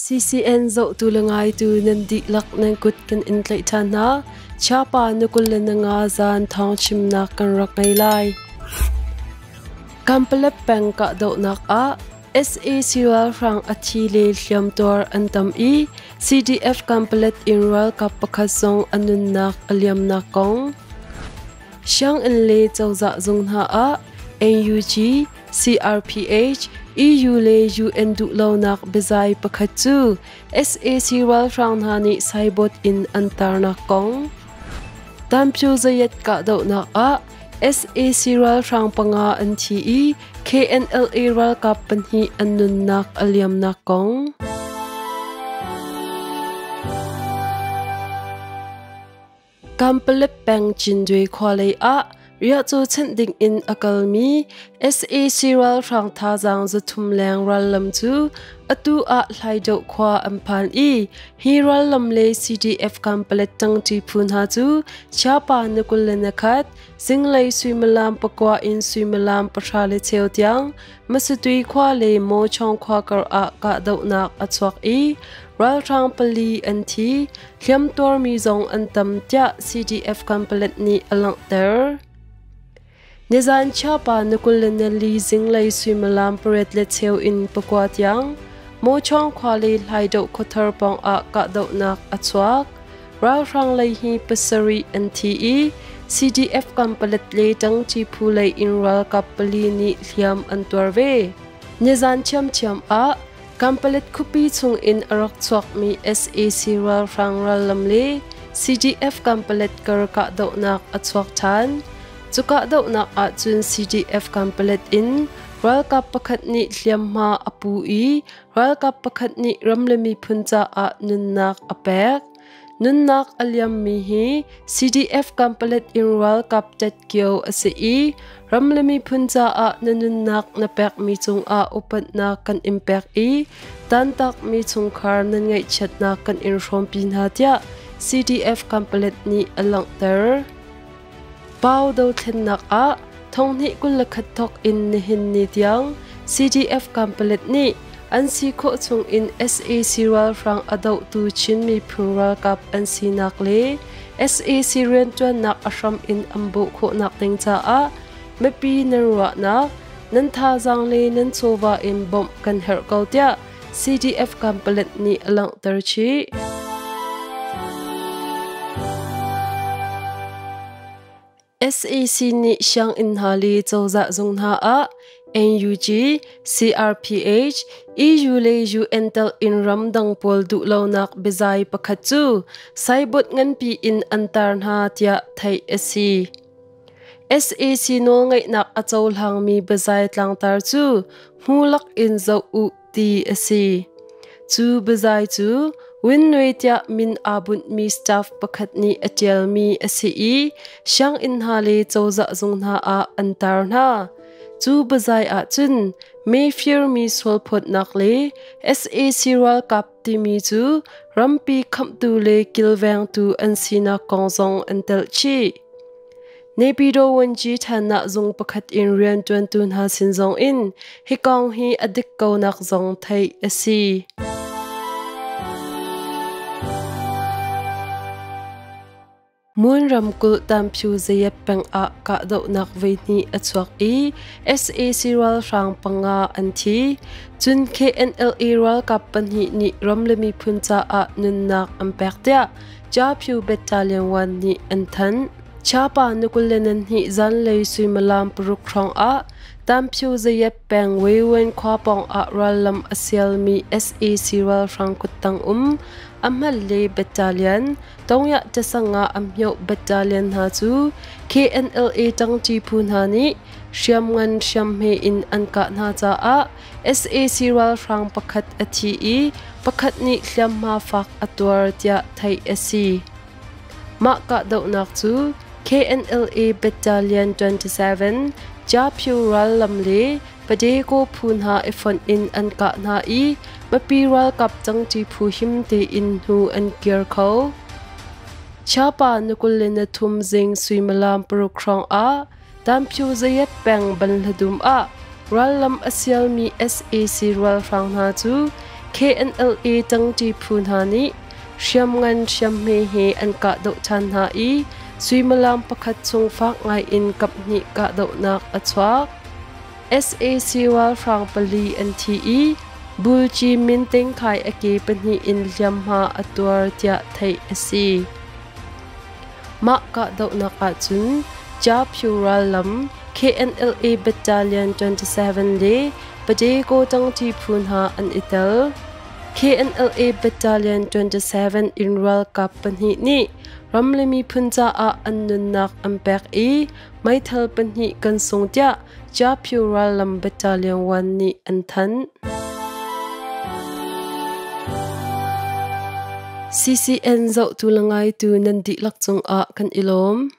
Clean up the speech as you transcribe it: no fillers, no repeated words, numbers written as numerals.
CCN zohtu le ngaitu nan dihlak nan kut kan in tlaih ṭhan hna. Chiapa na 25 zan thawng chimnak kan rak ngei lai. Kanpalet peng kahdohnak ah sac ralhrang a thi le hliamtuar an tam i CDF Kanpalet in ralkap pakhat zong a nunnak a liamnak kong. Sianginn le cozah zung hna ah NUG, CRPH, EU le UN duhlonak biazai pakhat cu sac ralhrang hna nih saibawt in an tarnak kong. Tampyu zayat kahdohnak ah sac ralhrang panga an thi i KNLA ralkap pahnih an nunnak a liamnak kong. Kanpalet peng Cindwe khua lei ah riahcaw chanh ding in a kalmi sac ralhrang thazaang 300 leng rallam cu atu ah Hlaidoh khua an phan i hi rallam le CDF Kanpalet ṭangṭi phu hna cu Chiapa na 21, zinglei suimilam 9 in suimilam 10:15 tiang Masatui khua le Mawchawng khua kar ah kahdohnak a chuak i ralhrang pali an thi, hliamtuarmi zong an tam tiah CDF Kanpalet nih a langhter. Nizan chiapa na 24 zinglei suimilam 8:15 in 9 tiang Mawchawng khua le Hlaidoh khuathar pawng ah kahdohnak a chuak. Ralhrang lei hi pasarih an thi i CDF Kanpalet le ṭangṭi phu lei in ralkap pali nih hliam an tuar ve. Nizan ṭhiamṭhiam ah Kanpalet khuapi chung in a rak chuakmi sac ralhrang rallam le CDF Kanpalet kar kahdohnak a chuak ṭhan. Cu kahdohnak ahcun CDF Kanpalet in ralkap pakhat nih hliamhma a pu i ralkap pakhat nih ram le miphun caah nunnak a pek. Nunnak a liammi hi CDF Kanpalet in ralkap Tet Kio a si i ram le miphun caah na nunnak na pekmi cungah upatnak kan in pek i tantakmi chungkhar nan ngaihchiatnak kan in hrawmpi hna tiah CDF Kanpalet nih a langhter. Pau dothlennak ah 2021 thawk in nihin ni tiang CDF Kanpalet nih an si khawh chung in sac ralhrang a dohtu Chin miphun ralkap an sinak le sac rianṭuannak a hram in an bawh khawhnak ding caah mipi nan ruahnak, nan thazaang le nan chawva in bawmh kan herh ko tiah CDF Kanpalet nih a langhter chih. Sac nih sianginn hna le cozah zung hna ah NUG, CRPH, EU le UN tel in ramdang pawl duhlonak biazai pakhat cu saibawt nganpi in an tar hna tiah theih a si. Sac nawlngeihnak a cohlangmi biazai tlangtar cu hmulak in zoh u ti a si. Cu biazai cu Win Nwe tiah min aa bunhmi staff pakhat nih a ṭialmi a si i sianginn hna le cozah zung hna ah an tar hna. Cu biazai ahcun mefirmi sualphawtnak le sac ralkap timi cu rampi khamhtu le kilvengtu an sinak kong zong an telh chih. Naypyidaw Wanci ṭhannak zung pakhat in rianṭuantu hna sin zong in hi kong hi a dik konak zong theih a si. Mun ramkulh Tampyu Zayat peng ah kahdohnak voihnih a chuak i sac ralhrang panga an thi. Cun KNLA ralkap pahnih nih ram le miphun caah nunnak an pek tiah Japyu Battalion 1 nih an thanh. Chapa na 22 zanlei suimilam 6 hrawng ah Tampyu Zayat peng Weiwen khua pawng ah rallam a sialmi sac ralhrang kuttang um Ahmal le Battalion Tongyah Tasang ah a hmioh battalion hna cu KNLA ṭangṭi phu hna nih hriamngan hriamhme in an kah hna caah sac ralhrang pakhat a thi i pakhat nih hliamhma fak a tuar tiah theih a si. Mah kahdohnak cu KNLA Battalion 27 Japyu rallam le Padeko phu hna i fonh in an kah hna i mipi ralkap cangṭi phu him tein hnu an kir kho. Chiapa na 23 zing suimilam 6 hrawng ah Tanpyu Zayat peng Banhladum ah rallam a sialmi sac ralhrang hna cu KNLA ṭangṭi phu hna nih hriamngan hriamhme he an kahdoh ṭhan hna i suimilam pakhat chung fak ngaiin kaphnih kahdohnak a chuak. Sac ralhrang pali an thi i Bulci Mintengkhai a ke pahnih in hliamhma a tuar tiah theih a si. Mah kahdohnak ahcun Kyaphyu rallam KNLA Battalion 27 le Padeko ṭangṭi phu hna an i tel. KNLA Battalion 27 in ralkap pahnih nih ram le miphun caah an nunnak an pek i meithal pahnih kan sung tiah Kyaphyu rallam Battalion 1 nih an thanh. CCN zohtu le ngaitu nan dihlak cungah kan i lawm.